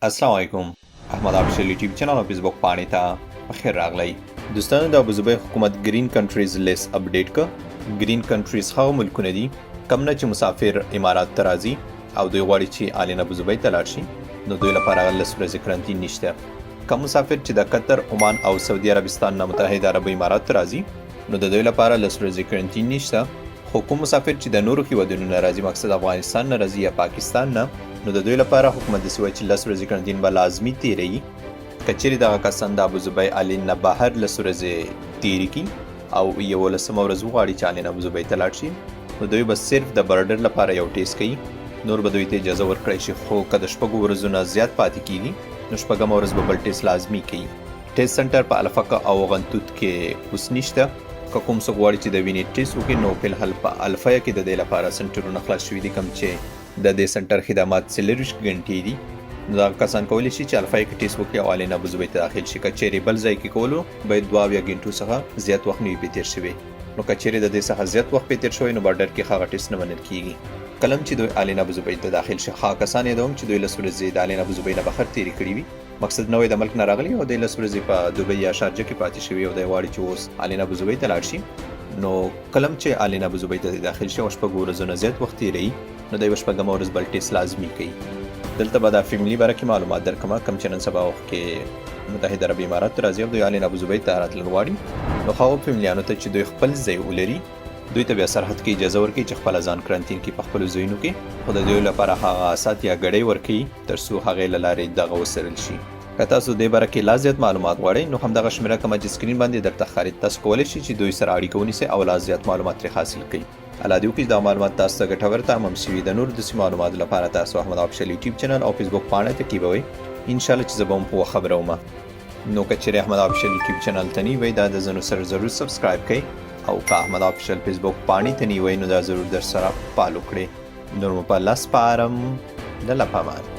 السلام علیکم، احمد افیشل یوټیوب چینل او فیسبوک پاڼې ته په خیر راغلی. دوستانو، د ابوظبۍ حکومت ګرین کنټریز لیست اپډیټ ک. ګرین کنټریز هغه ملکونه دي کم نه چې مسافر امارات ته راځي او دوی غواړي چې آلین ابوظبۍ ته لاړ شي، نو دوی لپاره 10 ورځې کرنټین نشته. کوم مسافر چې د قطر، عمان او سعودي عربستان نه متحده عربي امارات ته راځي، نو د دوی لپاره 10 ورځې کرنټین نشته. خو کوم مسافر چې د نورو هیوادونو نه راځي، مقصد افغانستان نه راځي یا پاکستان نه، نو د دوی لپاره حکومت داسې وایي چې 10 ورځې کرنټین به لازمي تیروي. که چیرې دغه کسان د ابوظبۍ الین نه بهر 10 ورځې تیرې کړي او 11مه ورځ وغواړي چې الین ابوظبۍ ته لاړ شي، نو دوی به صرف د border لپاره یو ټیسټ کوي، نور به دوی ته اجازه ورکړی شي. خو که د 6 ورځو نه زیات پاتې کیږي، نو شپږمه ورځ به بل ټیسټ لازمي کوي. ټیسټ سنټر په الفقه او غنتوت کې اوس نشته. که کوم څوک غواړي چې د وینې ټیسټ وکړي، نو فلحال په الفیا کې د دې لپاره سنټرونه خلاص شوي دي، کوم چې د دې سنټر خدمات 24 غنټې دي. نو دا کسان کولی شي چې الفیا کې ټیسټ وکړي او الین ابوظبۍ ته داخل شي. که چیرې بل ځای کې کولو، باید 72 غنټو څخه زیات وخت نه وي پرې تېر شوی. نو که چیرې د دې څخه زیات وخت پرې تېر شوی، نو border کې هغه ټیسټ نه منل کیږي. کله چې دوی الین ابوظبۍ ته داخل شي، هغه کسان یادوم چې دوی 10 ورځې د الین ابوظبۍ نه بهر تېرې کړي وي، مقصد نوی د ملک نه راغلی او د 10 ورځې په دوبۍ یا شارجه کې پاتې شوی او دی غواړي چې اوس الین ابوظبۍ ته لاړ شي، نو کله چې الین ابوظبۍ ته داخل شي او 6 ورځو نه زیات وخت تېروي، نو د یوه شپږمه ورځ بل ټیسټ لازمي کوي. دلته به د فیملی باره کې معلومات درکړم، کوم چې نن سبا وخت کې متحده عربي امارات ته راځي او دوی الین ابوظبۍ ته راتلل غواړي. نو هغو فیملیانو ته چې دوی خپل ځای ولري، دوی ته بیا سرحد کې اجازه ورکوي چې خپل ځان کرنټین کې په خپلو ځایونو کې، خو د دوی لپاره هغه سات یا ګړۍ ورکوي تر څو هغې له لارې دغه وڅېړل شي. که تاسو دې باره کې لا زیات معلومات غواړئ، نو همدغه شمېره کومه چې سکرین باندې درته ښکاري، تاسو کولی شئ چې دوی سره اړیکه ونیسئ او لا زیات معلومات ترې حاصل کړئ. الله دې وکړي چې دا معلومات تاسو ته ګټور تمام شي. د نورو داسې معلوماتو لپاره تاسو احمد افیشل یوټیوب چینل او فیسبوک پاڼه تعقیبوئ. انشاءالله چې زه به هم په خبروم. نو که چیرې احمد افیشل یوټیوب چینل ته نه وئ، دا د ځینو سره ضرور subscribe کړئ او که احمد افیشل فیسبوک پاڼې ته نه وئ، نو دا ضرور در سره follow کړئ. نور مو په الله سپارم، د الله په امان.